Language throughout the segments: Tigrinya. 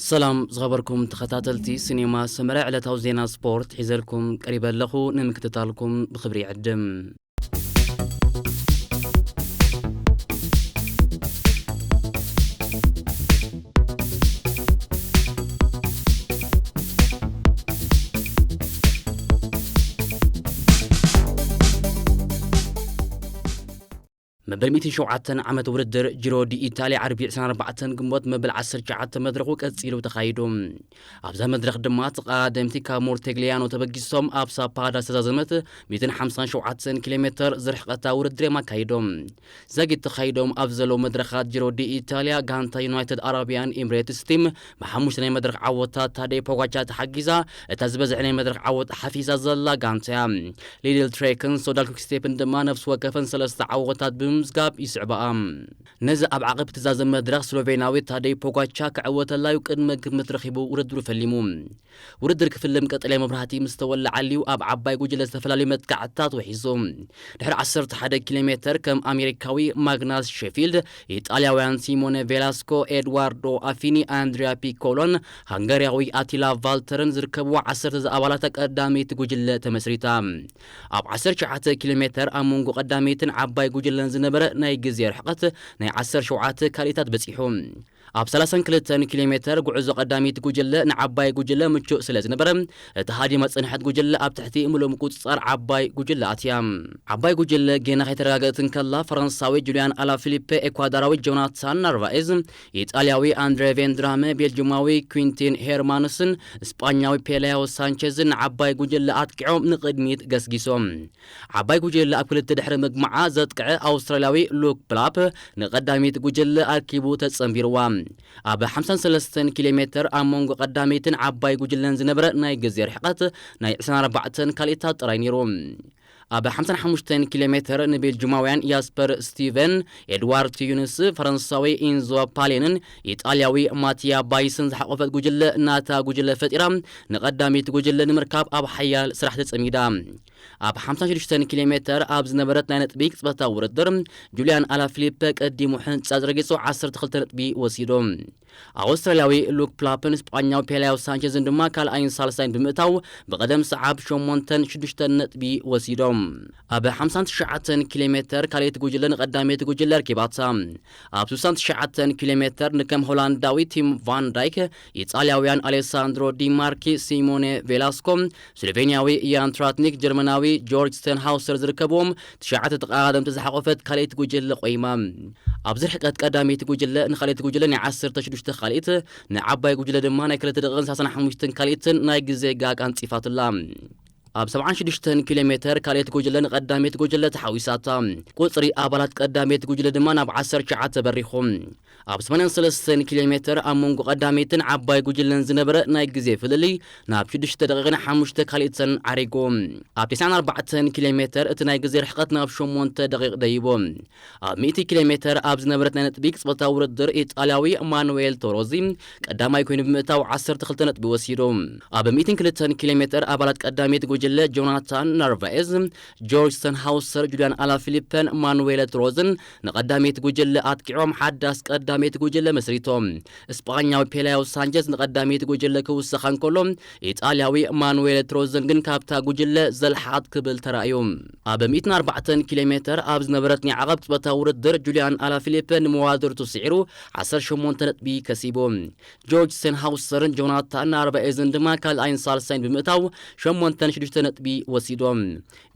ሰላም ዝኸበርኩም ተኸታተልቲ ሲኔማ ሰመረ፣ ዕለታዊ ዜና ስፖርት ሒዘልኩም ቀሪበ ኣለኹ። ንምክትታልኩም ብኽብሪ ይዕድም። መበል ሚእትን ሸውዓተን ዓመት ውድድር ጂሮ ዲ ኢታልያ ዓርቢ ዕስራን ኣርባዕተን ግንቦት መበል ዓሰርተ ትሽዓተ መድረኹ ቀጺሉ ተኻይዱ። ኣብዛ መድረኽ ድማ ተቐዳደምቲ ካብ ሞንቴግሊያኖ ተበጊሶም ኣብ ሳፓዳ ዝተዛዘመት ሚእትን ሓምሳን ሸውዓተን ኪሎ ሜተር ዝርሕቐታ ውድድር እዮም ኣካይዶም። ዛጊት ተኻይዶም ኣብ ዘለዉ መድረኻት ጂሮ ዲ ኢታልያ ጋንታ ዩናይትድ ኣረቢያን ኤምሬትስ ቲም ብሓሙሽተ ናይ መድረኽ ዓወታት ታደይ ፖጋቻ ተሓጊዛ እታ ዝበዝሐ ናይ መድረኽ ዓወት ሓፊዛ ዘላ ጋንታ እያ። ሊድል ትሬክን ሶዳል ኩክስቴፕን ድማ ነፍሲ ወከፈን ሰለስተ ዓወታት ብምምዝጋብ ይስዕባኣ። ነዚ ኣብ ዓቐብ ትዛዘም መድረኽ ስሎቬናዊ ታደይ ፖጋቻ ክዕወተላ እዩ ቅድመ ግምት ረኺቡ ውድድሩ ፈሊሙ። ውድድር ክፍልም ቀጠልያ መብራህቲ ምስ ተወለዓልዩ ኣብ ዓባይ ጉጅለ ዝተፈላለዩ መጥቃዕትታት ውሒሱ። ድሕሪ ዓሰርተ ሓደ ኪሎ ሜተር ከም ኣሜሪካዊ ማግናስ ሼፊልድ፣ ኢጣልያውያን ሲሞነ ቬላስኮ፣ ኤድዋርዶ ኣፊኒ፣ ኣንድሪያ ፒኮሎን ሃንጋሪያዊ ኣቲላ ቫልተርን ዝርከብዎ ዓሰርተ ኣባላት ቀዳመይቲ ጉጅለ ተመስሪታ። ኣብ ዓሰርተ ትሽዓተ ኪሎ ሜተር ኣብ መንጎ ቀዳመይትን ዓባይ ጉጅለን ዝነበረ ናይ ግዜ ርሕቀት ናይ ዓሰርተ ሸውዓተ ካልኢታት በጺሑ። ኣብ ሰላሳን ክልተን ኪሎ ሜተር ጉዕዞ ቀዳመይቲ ጉጅለ ንዓባይ ጉጅለ ምቹእ ስለ ዝነበረ፣ እቲ ሃዲማ ዝጸንሐት ጉጅለ ኣብ ትሕቲ ምሉእ ምቁጽጻር ዓባይ ጉጅለ ኣትያ። ዓባይ ጉጅለ ጌና ከይተረጋገእት እንከላ፣ ፈረንሳዊ ጁልያን ኣላፊሊፔ፣ ኤኳዳራዊ ጆናታን ናርቫኤዝ፣ ኢጣልያዊ ኣንድሬ ቬንድራመ፣ ቤልጅማዊ ኩንቲን ሄርማንስን ስጳኛዊ ፔላዮ ሳንቼዝን ንዓባይ ጉጅለ ኣጥቂዖም ንቕድሚት ገስጊሶም። ዓባይ ጉጅለ ኣብ ክልተ ድሕሪ ምግማዓ ዘጥቅዐ ኣውስትራልያዊ ሉክ ፕላፕ ንቐዳሚት ጉጅለ ኣርኪቡ ተጸንቢርዋ። ኣብ ሓምሳን ሰለስተን ኪሎ ሜተር ኣብ መንጎ ቀዳመይትን ዓባይ ጉጅለን ዝነበረ ናይ ግዜ ርሕቀት ናይ ዕስራን ኣርባዕተን ካልኢታት ጥራይ ነይሩ። ኣብ ሓምሳን ሓሙሽተን ኪሎ ሜተር ንቤልጅማውያን ያስፐር ስቲቨን፣ ኤድዋርድ ዩንስ፣ ፈረንሳዊ ኢንዞ ፓሌንን ኢጣልያዊ ማቲያ ባይስን ዝሓቆፈት ጉጅለ ናታ ጉጅለ ፈጢራ ንቐዳሚት ጉጅለ ንምርካብ ኣብ ሓያል ስራሕ ተጸሚዳ። ኣብ ሓምሳን ሽዱሽተን ኪሎ ሜተር ኣብ ዝነበረት ናይ ነጥቢ ቅጽበታዊ ውድድር ጁልያን ኣላፊሊፐ ቀዲሙ ሕንጻ ዝረጊጹ ዓሰርተ ክልተ ነጥቢ ወሲዱ። ኣውስትራልያዊ ሉክ ፕላፕን ስጳኛዊ ፔላዮ ሳንቼዝን ድማ ካልኣይን ሳልሳይን ብምእታው ብቐደም ሰዓብ ሸሞንተን ሽዱሽተን ነጥቢ ወሲዶም። ኣብ ሓምሳን ትሽዓተን ኪሎ ሜተር ካልኣይቲ ጉጅለ ንቐዳመይቲ ጉጅለ ኣርኪባታ። ኣብ ስሳን ትሽዓተን ኪሎ ሜተር ንከም ሆላንዳዊ ቲም ቫን ዳይክ፣ ኢጣልያውያን ኣሌሳንድሮ ዲማርኪ፣ ሲሞኔ ቬላስኮ፣ ስሎቬንያዊ ያን ትራትኒክ፣ ጀርመናዊ ጆርጅ ስተንሃውሰር ዝርከብዎም ትሽዓተ ተቐዳደምቲ ዝሓቖፈት ካልኣይቲ ጉጅለ ቆይማ። ኣብዚ ርሕቀት ቀዳመይቲ ጉጅለ ንኻልኣይቲ ጉጅለ ናይ ዓሰርተ ሽዱሽተ ካልኢት፣ ንዓባይ ጉጅለ ድማ ናይ ክልተ ደቂቕን ሰላሳን ሓሙሽተን ካልኢትን ናይ ግዜ ጋግ ኣንጺፋትላ። ኣብ ሰብዓን ሽዱሽተን ኪሎ ሜተር ካልኣይቲ ጉጅለ ንቐዳመይቲ ጉጅለ ተሓዊሳታ። ቁጽሪ ኣባላት ቀዳመይቲ ጉጅለ ድማ ናብ ዓሰርተ ትሽዓተ በሪኹ። ኣብ ሰማንያን ሰለስተን ኪሎ ሜተር ኣብ መንጎ ቀዳመይትን ዓባይ ጉጅለን ዝነበረ ናይ ግዜ ፍልልይ ናብ ሽዱሽተ ደቂቕን ሓሙሽተ ካልኢትን ዓሪጉ። ኣብ ተስዓን ኣርባዕተን ኪሎ ሜተር እቲ ናይ ግዜ ርሕቀት ናብ ሸሞንተ ደቂቕ ደይቡ። ኣብ ሚእቲ ኪሎ ሜተር ኣብ ዝነበረት ናይ ነጥቢ ቅጽበታዊ ውድድር ኢጣልያዊ ማኑኤል ቶሮዚ ቀዳማይ ኮይኑ ብምእታው ዓሰርተ ክልተ ነጥቢ ወሲዱ። ኣብ ሚእትን ክልተን ኪሎ ሜተር ኣባላት ቀዳመይቲ ጉጅለ ጆናታን ናርቫኤዝ፣ ጆርጅ ስተንሃውሰር፣ ጁልያን ኣላፊሊፐን ማኑዌለ ቶሮዝን ንቐዳመይቲ ጉጅለ ኣጥቂዖም ሓዳስ ቀዳመይቲ ጉጅለ መስሪቶም። ስጳኛዊ ፔላዮ ሳንቸዝ ንቐዳመይቲ ጉጅለ ክውስኻ እንከሎ፣ ኢጣልያዊ ማኑዌለ ትሮዘን ግን ካብታ ጉጅለ ዘልሓት ክብል ተራእዩ። ኣብ ሚእትን ኣርባዕተን ኪሎ ሜተር ኣብ ዝነበረት ናይ ዓቐብ ቅጽበታዊ ውድድር፣ ጁልያን ኣላፊሊፐ ንመዋድርቱ ስዒሩ ዓሰርተ ሸሞንተ ነጥቢ ከሲቡ። ጆርጅ ሴንሃውሰርን ጆናታን ናርቫኤዝን ድማ ካልኣይን ሳልሳይን ብምእታው ሸሞንተን ሽዱሽተ ነጥቢ ወሲዶም።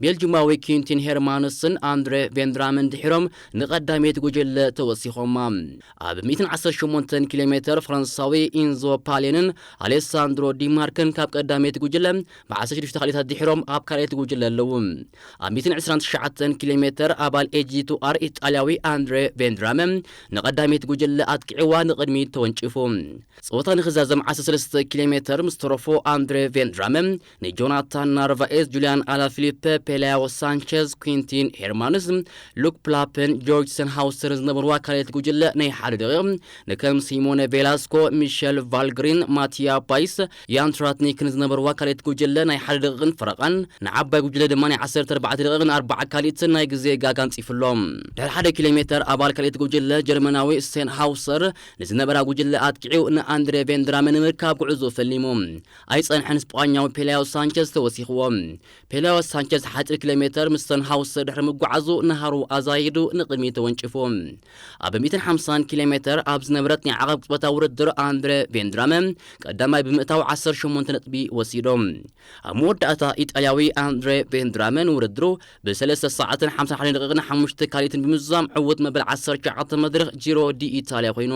ቤልጅማዊ ኪንቲን ሄርማንስን ኣንድሬ ቬንድራምን ድሒሮም ንቐዳመይቲ ጉጅለ ተወሲኾማ። ኣብ ሚእትን ዓሰርተ ሸሞንተን ኪሎ ሜተር ፈረንሳዊ ኢንዞ ፓሌንን ኣሌሳንድሮ ዲማርክን ካብ ቀዳመይቲ ጉጅለ ብዓሰርተ ሽዱሽተ ካልኢታት ድሒሮም ኣብ ካልኣይቲ ጉጅለ ኣለዉ። ኣብ ሚእትን ዕስራን ትሽዓተን ኪሎ ሜተር ኣባል ኤጂ ቱ ኣር ኢጣልያዊ ኣንድሬ ቬንድራመ ንቐዳመይቲ ጉጅለ ኣጥቂዕዋ ንቕድሚት ተወንጪፉ። ጸወታ ንኽዛዘም ዓሰርተ ሰለስተ ኪሎ ሜተር ምስ ተረፎ ኣንድሬ ቬንድራመ ንጆናታን ናርቫኤዝ፣ ጁልያን ኣላፊሊፐ፣ ፔላዮ ሳንቸዝ፣ ኩንቲን ሄርማንስ፣ ሉክ ፕላፕን ጆርጅ ሰንሃውሰርን ዝነበርዋ ካልኣይቲ ጉጅለ ናይ ሓደ ደቂቕ ንከም ሲሞነ ቬላስኮ፣ ሚሸል ቫልግሪን፣ ማቲያ ፓይስ፣ ያን ትራትኒክን ዝነበርዋ ካልኣይቲ ጉጅለ ናይ ሓደ ደቂቕን ፈረቓን ንዓባይ ጉጅለ ድማ ናይ ዓሰርተ ኣርባዕተ ደቂቕ ደቂቕን ኣርባዓ ካልኢትን ናይ ግዜ ጋግ ኣንጺፉ ኣሎ። ድሕሪ ሓደ ኪሎ ሜተር ኣባል ካልኢት ጉጅለ ጀርመናዊ ስቴንሃውሰር ንዝነበራ ጉጅለ ኣጥቂዑ ንኣንድሬ ቬንድራመ ንምርካብ ጉዕዞ ፈሊሙ። ኣይጸንሐን፣ ስጳኛዊ ፔላዮ ሳንቸዝ ተወሲኽዎ። ፔላዮ ሳንቸዝ ሓጺር ኪሎ ሜተር ምስ ስቴንሃውሰር ድሕሪ ምጉዓዙ ንሃሩ ኣዛይዱ ንቕድሚት ተወንጭፉ። ኣብ ሚእትን ሓምሳን ኪሎ ሜተር ኣብ ዝነበረት ናይ ዓቐብ ቅጽበታዊ ውድድር ኣንድሬ ቬንድራመ ቀዳማይ ብምእታው ዓሰርተ ሸሞንተ ነጥቢ ወሲዶም። ኣብ መወዳእታ ኢጣልያዊ ኣንድሬ ቬንድራመ ንውድድሩ ብሰለስተ ሰዓትን ሓምሳን ሓደን ደቂቕን ሓሙሽተ ካልኢትን ብምዝዛም ዕዉት መበል ዓሰርተ ትሽዓተ መድረኽ ጂሮ ዲ ኢታልያ ኮይኑ።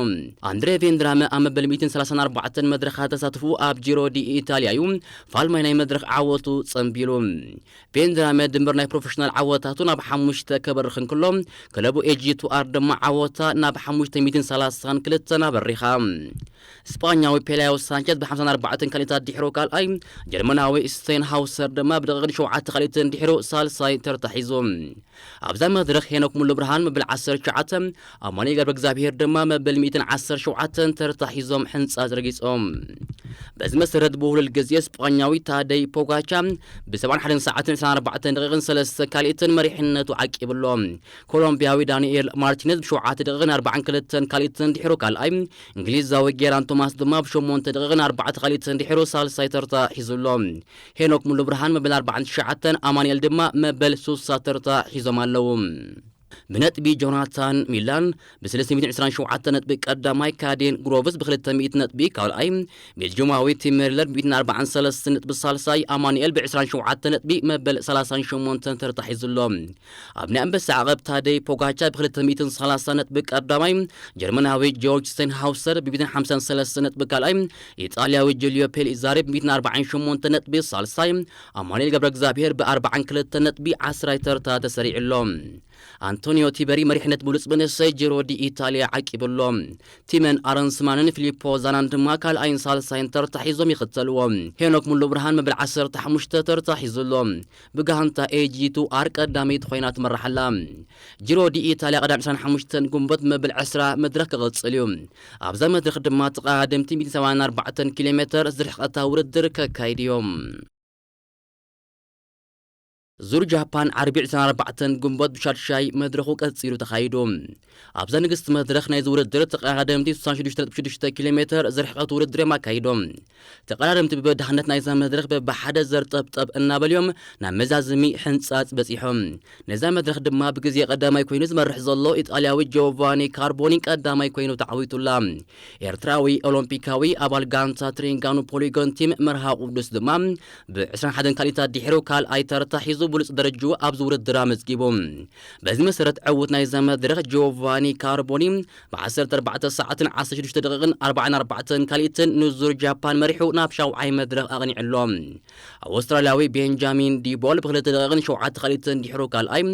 ኣንድሬ ቬንድራመ ኣብ መበል ሚእትን ሰላሳን ኣርባዕተን መድረኻት ተሳትፉ ኣብ ጂሮ ዲ ኢታልያ እዩ ፋልማይ ናይ መድረኽ ዓወቱ ጸንቢሉ። ቬንድራመ ድምር ናይ ፕሮፌሽናል ዓወታቱ ናብ ሓሙሽተ ከበርኽ እንከሎ፣ ክለቡ ኤጂ ቱ ኣር ድማ ዓወታ ናብ ሓሙሽተ ሚእትን ሰላሳን ክልተን ኣበሪኻ። ስጳኛዊ ፔላዮ ሳንቸዝ ብ ሓምሳን ኣርባዕተን ካልኢታት ድሕሩ ካልኣይ፣ ጀርመናዊ ስቴንሃውሰር ድማ ብደቂቕን ሸውዓተ ካልኢትን ድሕሩ ሳልሳይ ተርታ ሒዙ። ኣብዛ መድረኽ ሄኖክ ሙሉ ብርሃን መበል ዓሰርተ ትሽዓተ፣ ኣማኑኤል ገብረ እግዚኣብሄር ድማ መበል ሚእትን ዓሰርተ ሸውዓተን ተርታ ሒዞም ሕንጻጽ ረጊጾም። በዚ መሰረት ብውህሉል ግዜ ስጳኛዊ ታደይ ፖጋቻ ብ ሰብዓን ሓደን ሰዓትን ዕስራን ኣርባዕተን ደቂቕን ሰለስተ ካልኢትን መሪሕነቱ ዓቂቡ ኣሎ። ኮሎምቢያዊ ዳንኤል ማርቲነዝ ብ ሸውዓተ ደቂቕን ኣርባዓን ክልተን ካልኢትን ድሕሩ ካልኣይ፣ እንግሊዛዊ ጌራን ቶማስ ድማ ብ ሸሞንተ ደቂቕን ኣርባዕተ ካልኢትን ድሕሩ ሳልሳይ ተርታ ሒዙ ኣሎ። ሄኖክ ሙሉ ብርሃን መበል ኣርባዓን ትሽዓተን፣ ኣማኑኤል ድማ መበል ሱሳ ተርታ ሒዞም ኣለዉ። ብነጥቢ ጆናታን ሚላን ብ ሰለስተ ሚእትን ዕስራን ሸውዓተን ነጥቢ ቀዳማይ፣ ካዴን ግሮቭስ ብ ክልተ ሚእቲ ነጥቢ ካልኣይ፣ ቤልጅማዊ ቲም ሜርለር ብ ሚእትን ኣርባዓን ሰለስተን ነጥቢ ሳልሳይ፣ ኣማኑኤል ብ ዕስራን ሸውዓተን ነጥቢ መበል ሰላሳን ሸሞንተን ተርታ ሒዙ ኣሎ። ኣብ ናይ ኣንበሳ ዓቐብ ታደይ ፖጋቻ ብ ክልተ ሚእትን ሰላሳን ነጥቢ ቀዳማይ፣ ጀርመናዊ ጆርጅ ስቴንሃውሰር ብ ሚእትን ሓምሳን ሰለስተን ነጥቢ ካልኣይ፣ ኢጣልያዊ ጁልዮ ፔሊዛሪ ብ ሚእትን ኣርባዓን ሸሞንተን ነጥቢ ሳልሳይ፣ ኣማኑኤል ገብረ እግዚኣብሄር ብ ኣርባዓን ክልተን ነጥቢ ዓስራይ ተርታ ተሰሪዑ ኣሎ። ኣንቶኒዮ ቲበሪ መሪሕነት ብሉጽ መንእሰይ ጂሮ ዲ ኢታልያ ዓቂቡ ኣሎ። ቲመን ኣረንስማንን ፊሊፖ ዛናን ድማ ካልኣይን ሳልሳይን ተርታ ሒዞም ይኽተልዎ። ሄኖክ ሙሉ ብርሃን መበል ዓሰርተ ሓሙሽተ ተርታ ሒዙ ኣሎ። ብጋንታ ኤጂ ቱ ኣር ቀዳመይቲ ኮይና ትመርሕ ኣላ። ጂሮ ዲ ኢታልያ ቀዳም ዕስራን ሓሙሽተን ግንቦት መበል ዕስራ መድረኽ ክቕጽል እዩ። ኣብዛ መድረኽ ድማ ተቐዳደምቲ ሚእትን ሰብዓን ኣርባዕተን ኪሎ ሜተር ዝርሕቐታ ውድድር ከካይዱ እዮም። ዙር ጃፓን ዓርቢ ዕስራን ኣርባዕተን ግንቦት ብሻድሻይ መድረኹ ቀጺሉ ተኻይዱ። ኣብዛ ንግስቲ መድረኽ ናይዚ ውድድር ተቐዳደምቲ ስሳን ሽዱሽተ ነጥቢ ሽዱሽተ ኪሎ ሜተር ዝርሕቐት ውድድር እዮም ኣካይዶም። ተቐዳደምቲ ብበዳህነት ናይዛ መድረኽ በብሓደ ዘርጠብጠብ እናበልዮም ናብ መዛዝሚ ሕንጻጽ በጺሖም። ነዛ መድረኽ ድማ ብግዜ ቀዳማይ ኮይኑ ዝመርሕ ዘሎ ኢጣልያዊ ጂዮቫኒ ካርቦኒ ቀዳማይ ኮይኑ ተዓዊቱላ። ኤርትራዊ ኦሎምፒካዊ ኣባል ጋንታ ትሪንጋኑ ፖሊጎን ቲም መርሃ ቅዱስ ድማ ብ ዕስራን ሓደን ካልኢታት ድሒሩ ካልኣይ ተርታ ሒዙ ብሉጽ ደረጅኡ ኣብዚ ውድድር ኣመዝጊቡ። በዚ መሰረት ዕዉት ናይዛ መድረኽ ጂዮቫኒ ካርቦኒ ብ ዓሰርተ ኣርባዕተ ሰዓትን ዓሰርተ ሽዱሽተ ደቂቕን ኣርባዓን ኣርባዕተን ካልኢትን ንዙር ጃፓን መሪሑ ናብ ሻውዓይ መድረኽ ኣቕኒዑ ኣሎ። ኣውስትራልያዊ ቤንጃሚን ዲቦል ብክልተ ደቂቕን ሸውዓተ ካልኢትን ድሒሩ ካልኣይ፣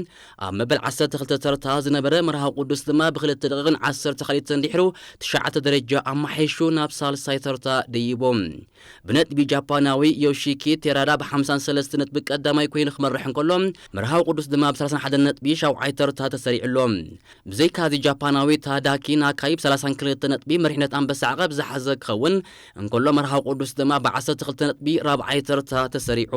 ኣብ መበል ዓሰርተ ክልተ ተርታ ዝነበረ መርሃዊ ቅዱስ ድማ ብክልተ ደቂቕን ዓሰርተ ካልኢትን ድሒሩ ትሽዓተ ደረጃ ኣማሓይሹ ናብ ሳልሳይ ተርታ ደይቡ። ብነጥቢ ጃፓናዊ ዮሺኪ ቴራዳ ብ ሓምሳን ሰለስተን ነጥቢ ቀዳማይ ኮይኑ ክመርሕ እንከሎ፣ መርሃዊ ቅዱስ ድማ ብ ሰላሳን ሓደን ነጥቢ ሻውዓይ ተርታ ተሰሪዑ ኣሎ። ብዘይካዚ ጃፓናዊ ታዳኪ ናካይ ብ ሰላሳን ክልተ ነጥቢ መሪሕነት ኣንበሳ ዓቐብ ዝሓዘ ክኸውን እንከሎ፣ መርሃዊ ቅዱስ ድማ ብ ዓሰርተ ክልተ ነጥቢ ራብዓይ ተርታ ተሰሪዑ።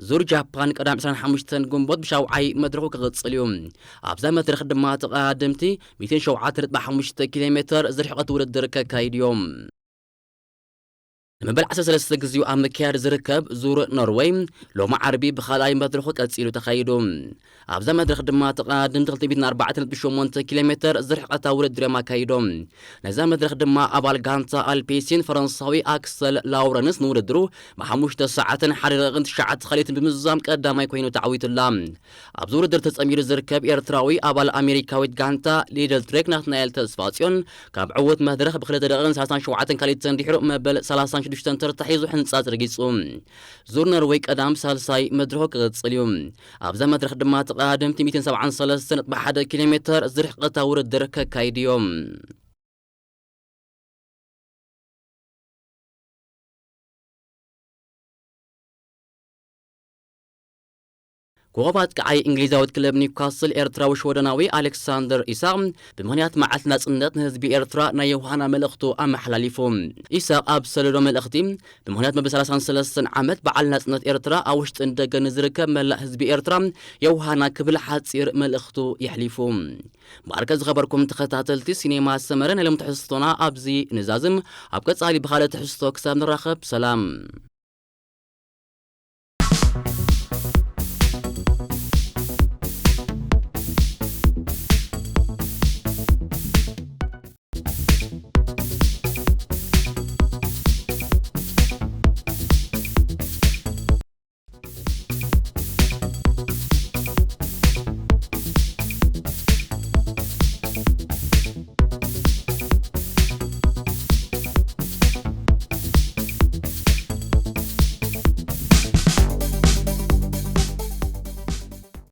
ዙር ጃፓን ቀዳም ዕስራን ሓሙሽተን ግንቦት ብሻውዓይ መድረኹ ክቕጽል እዩ። ኣብዛ መድረኽ ድማ ተቐዳደምቲ ሚእትን ሸውዓተ ነጥቢ ሓሙሽተ ኪሎ ሜተር ዝርሕቐት ውድድር ከካይዱ እዮም። ንመበል ዓሰርተ ሰለስተ ግዜኡ ኣብ ምክያድ ዝርከብ ዙር ኖርወይ ሎሚ ዓርቢ ብኻልኣይ መድረኹ ቀጺሉ ተኻይዱ። ኣብዛ መድረኽ ድማ ተቐዳደምቲ ክልተ ሚእትን ኣርባዕተን ነጥቢ ሸሞንተ ኪሎ ሜተር ዝርሕቐታ ውድድር እዮም ኣካይዶም። ነዛ መድረኽ ድማ ኣባል ጋንታ ኣልፔሲን ፈረንሳዊ ኣክሰል ላውረንስ ንውድድሩ ብሓሙሽተ ሰዓትን ሓደ ደቂቕን ትሽዓተ ካልኢትን ብምዝዛም ቀዳማይ ኮይኑ ተዓዊቱላ። ኣብዚ ውድድር ተጸሚሩ ዝርከብ ኤርትራዊ ኣባል ኣሜሪካዊት ጋንታ ሊደል ትሬክ ናትናኤል ተስፋጽዮን ካብ ዕዉት መድረኽ ብክልተ ደቂቕን ሰላሳን ሸውዓተን ካልኢትን ድሕሩ መበል ሰላሳን ሽዱሽተን ተርታ ሒዙ ሕንጻጽ ረጊጹ። ዙር ኖርወይ ቀዳም ሳልሳይ መድረኹ ክቕጽል እዩ። ኣብዛ መድረኽ ድማ ተቐዳደምቲ ሚእትን ሰብዓን ሰለስተን ነጥቢ ሓደ ኪሎ ሜተር ዝርሕቐታ ውድድር ከካይዱ እዮም። ኮኸብ ኣጥቃዓይ እንግሊዛዊት ክለብ ኒውካስል ኤርትራዊ ሽወደናዊ ኣሌክሳንደር ኢሳቕ ብምኽንያት መዓልቲ ናጽነት ንህዝቢ ኤርትራ ናይ የውሃና መልእኽቱ ኣመሓላሊፉ። ኢሳቕ ኣብ ሰለዶ መልእኽቲ ብምኽንያት መበል ሰላሳን ሰለስተን ዓመት በዓል ናጽነት ኤርትራ ኣብ ውሽጥን ደገን ንዝርከብ መላእ ህዝቢ ኤርትራ የውሃና ክብል ሓጺር መልእኽቱ የሕሊፉ። እምበኣርከ ዝኸበርኩም ተኸታተልቲ ሲኔማ ሰመረ ናይ ሎም ትሕዝቶና ኣብዚ ንዛዝም። ኣብ ቀጻሊ ብኻልእ ትሕዝቶ ክሳብ ንራኸብ ሰላም።